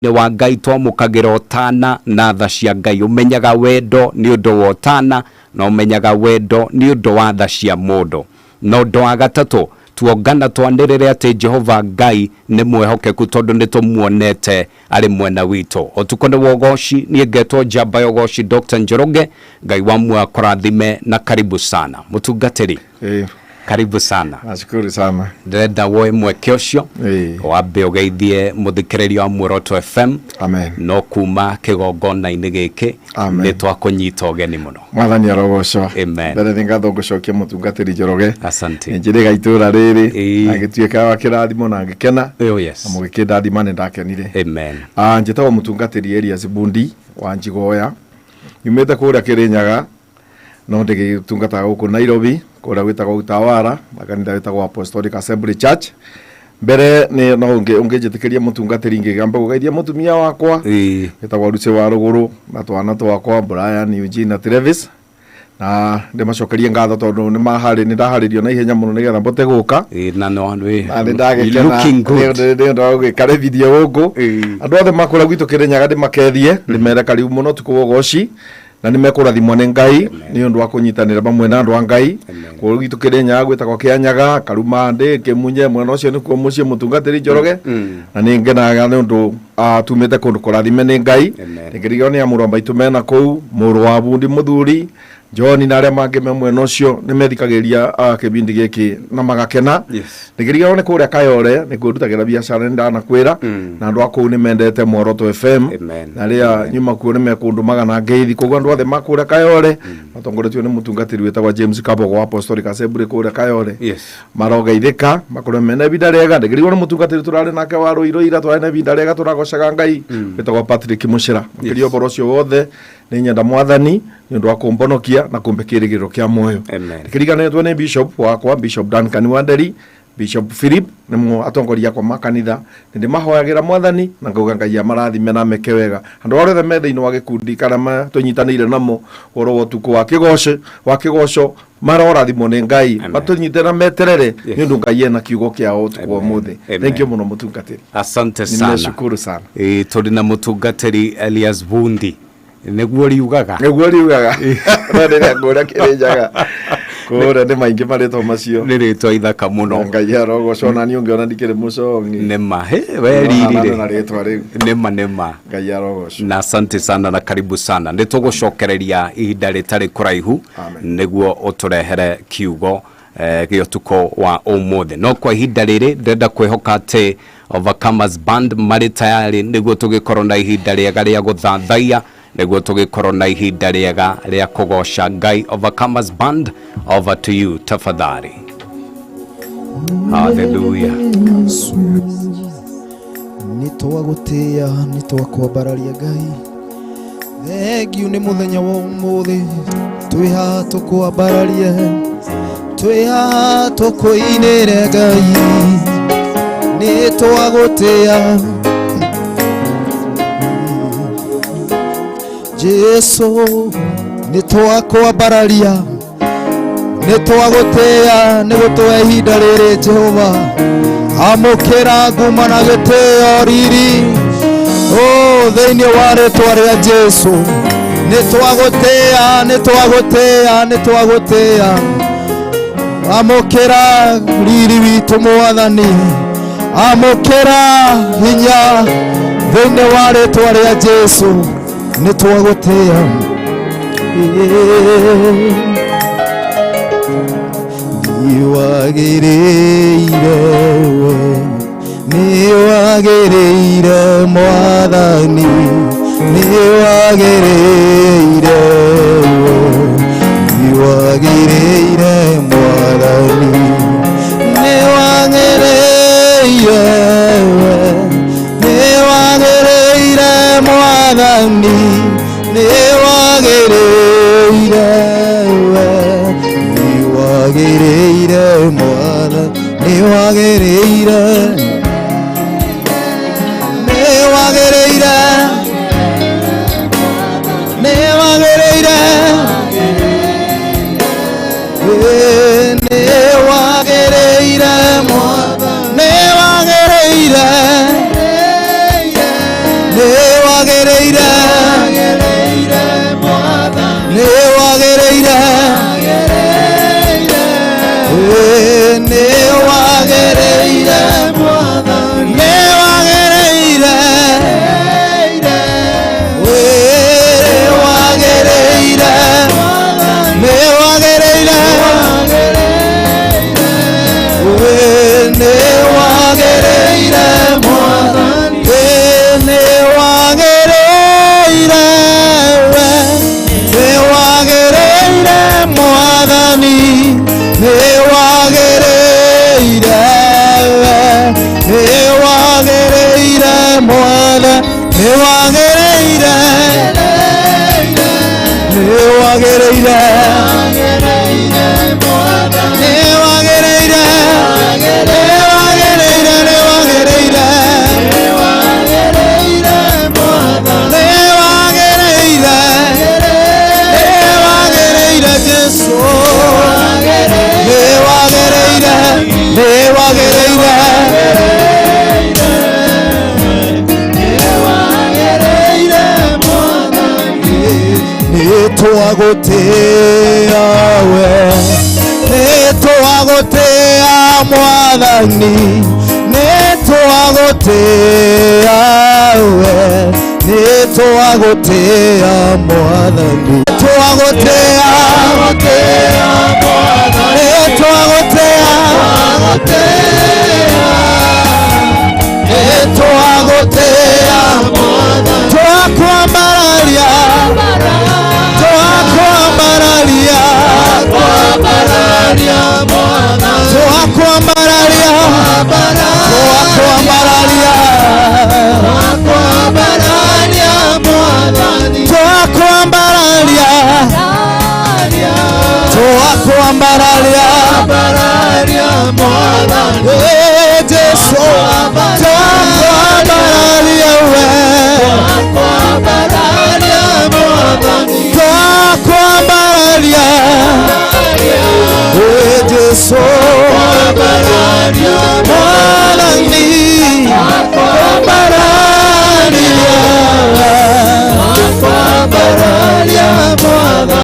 Wa Ngai twamũkagĩra ũtana na tha cia Ngai. Ũmenyaga wendo nĩ ũndũ wa ũtana na ũmenyaga wendo nĩ ũndũ wa tha cia mũndũ. Na ũndũ wa gatatũ, tuongana twanĩrĩre atĩ Jehova Ngai nĩ mwĩhokeku tondũ nĩ tũmuonete arĩ mwena witũ. Ũtukũ nĩ wa ũgoci, niĩ ngetwo njamba ya ũgoci Dr. Njoroge. Ngai wa muoyo akũrathime na karibu sana. Mũtungatĩri, karibu sana. Nashukuru sana. Ndĩrenda woe mweke ũcio wambe ũgeithie mũthikĩrĩria wa Muoroto FM. Amen. No kuma kĩgongona-inĩ gĩkĩ Amen. nĩ twakũnyita ũgeni mũno. Mwathani arogocwo. Amen. Mbere nĩ ngatho ngũcokia mũtungatĩri Njoroge. Asante. Njĩrĩga itũra rĩrĩ na ngĩtuĩka wa kĩrathimo na ngĩkena. Oh, yes. Na mũgĩkĩndathima nĩ ndakenire. Amen. Ah, njĩtagwo mũtungatĩri Elias Bundi wa Njigoya. Nyumĩte kũrĩa Kĩrĩnyaga no ndĩgĩtungataga gũkũ Nairobi kũrĩa gwĩtagwo Utawala na kanitha wĩtagwo Apostolic Assembly Church. Mbere nĩ no ũngĩnjĩtĩkĩria mũtungatĩri ngĩgamba gũgeithia mũtumia wakwa wĩtagwo Lucy wa Rũgũrũ na twana twakwa Brian, Eugene na Travis, na ndĩmacokerie ngatho tondũ nĩ ndaharĩrio na ihenya mũno nĩgetha mbote gũka. Na no na nĩ ndagĩkena looking good. Nĩ ũndũ wa gũgĩkarĩbithio gũkũ. Andũ othe makũrĩa gwitũ Kĩrĩnyaga ndĩmakethie, ndĩmere karibu mũno ũtukũ wa ũgoci na nĩ mekũrathimwo nĩ Ngai nĩ ũndũ wa kũnyitanĩra pamwe na andũ a Ngai. Kũrĩa gwitũ Kĩrĩnyaga gwĩtagwo Kĩanyaga, Karumandĩ, Kĩmunye, mwena ũcio nĩkuo mũciĩ mũtungatĩri Njoroge. Na nĩ ngenaga nĩ ũndũ tumĩte kũndũ kũrathime nĩ Ngai. Ndĩkĩrigwo nĩ amũrũ a maitũ mena kũu, mũrũ wa bundi mũthuri John na arĩa mangĩ me mwena ũcio nĩ methikagĩria kĩbindi gĩkĩ na magakena. Ndĩkĩrigwo nĩ kũrĩa Kayore nĩkuo ndutagĩra biacara, nĩ ndanakwĩra, na andũ a kũu nĩ mendete Muoroto FM. Na arĩa nyuma kuo nĩ mekũndũmaga na ngeithi. Koguo andũ othe ma kũrĩa Kayore matongoretio nĩ mũtungatĩri wĩtagwo James Kabogo wa Apostolic Assembly kũrĩa Kayore marogeithĩka, makorwo mena ibinda rĩega. Ndĩkĩrigwo nĩ mũtungatĩri tũrarĩ nake wa Rũirũ ira, tũrarĩ na ibinda rĩega tũragocaga Ngai, wĩtagwo Patrick Mũcĩra. Makĩria ũhoro ũcio wothe nĩ nyenda Mwathani nĩ ũndũ wa kũmbonokia na kũmbe kĩrĩgĩrĩro kĩa muoyo. Ndĩkĩriganĩtwo nĩ bishop wakwa, Bishop Duncan Wanderi, Bishop Philip, nĩmo atongoria akwa ma kanitha. Nĩ ndĩmahoyagĩra Mwathani na ngauga Ngai amarathime na ameke wega. Andũ arĩa othe me thĩinĩ wa gĩkundi kana tũnyitanĩire namo ũhoro wa ũtukũ wa kĩgoco wa kĩgoco marorathimwo nĩ Ngai, matũnyite na meterere nĩ ũndũ Ngai ena kiugo kĩao ũtukũ wa ũmũthĩ. Thank you mũno mũtungatĩri. Asante sana. Nimeshukuru sana. Tũrĩ na mũtungatĩri Elias Bundi, nĩguo riugaga. Nĩguo riugaga, no rĩrĩa kũrĩa Kĩrĩnyaga kũrĩa nĩ maingĩ marĩtwa macio. Nĩ rĩtwa ithaka mũno. Ngai arogocwo, na niĩ ũngĩona ndikĩrĩ mũcong'i. Nĩma he we riri. Na rĩtwa rĩu. Nĩma nĩma. Ngai arogocwo. Na asante sana na karibu sana. Nĩ tũgũcokereria ihinda rĩtarĩ kũraihu nĩguo ũtũrehere kiugo gĩa ũtukũ wa ũmũthĩ. No kwa ihinda rĩrĩ ndĩrenda kwĩhoka atĩ Overcomers Band marĩ tayari nĩguo tũgĩkorwo na ihinda rĩega rĩa gũthathaiya, nĩguo tũgĩkorwo na ihinda rĩega rĩa kũgoca Ngai. Overcomers Band, over to you tafadhali. Hallelujah. Nĩ twagũtĩĩa, nĩ twakwambararia Ngai. Thengiũ nĩ mũthenya wa ũmũthĩ, twĩ haha tũkwambararie, twĩ haha tũkũinĩre Ngai. Nĩ twagũtĩĩa Jesu, nĩ twakwambararia, nĩ twagũtĩĩa nĩ gũtũhe ihinda rĩrĩ. Jehova, amũkĩra nguma na gĩtĩo riri o thĩinĩ wa rĩtwa rĩa Jesu. Nĩ twagũtĩĩa, nĩ twagũtĩĩa, nĩ twagũtĩĩa. Amũkĩra riri witũ Mwathani, amũkĩra hinya thĩinĩ wa rĩtwa rĩa Jesu. Nĩ twagũtĩĩa. Nĩwagĩrĩire we, nĩwagĩrĩire Mwathani, nĩwagĩrĩire we, nĩwagĩrĩire Mwathani, nĩwagĩrĩire we, nĩwagĩrĩire Mwathani, nĩwagĩrĩire we, nĩwagĩrĩire Mwathani, nĩwagĩrĩire, nĩwagĩrĩire. Nĩ wagĩrĩire, nĩ wagĩrĩire, nĩ wagĩrĩire, nĩ wagĩrĩire, nĩ wagĩrĩire, nĩ wagĩrĩire, nĩ wagĩrĩire Jesũ, nĩ wagĩrĩire, nĩ wagĩrĩire. Nĩtwagũtĩĩa we, nĩtwagũtĩĩa Mwathani, nĩtwagũtĩĩa we, nĩtwagũtĩĩa Mwathani, nĩtwagũtĩĩa, nĩtwagũtĩĩa,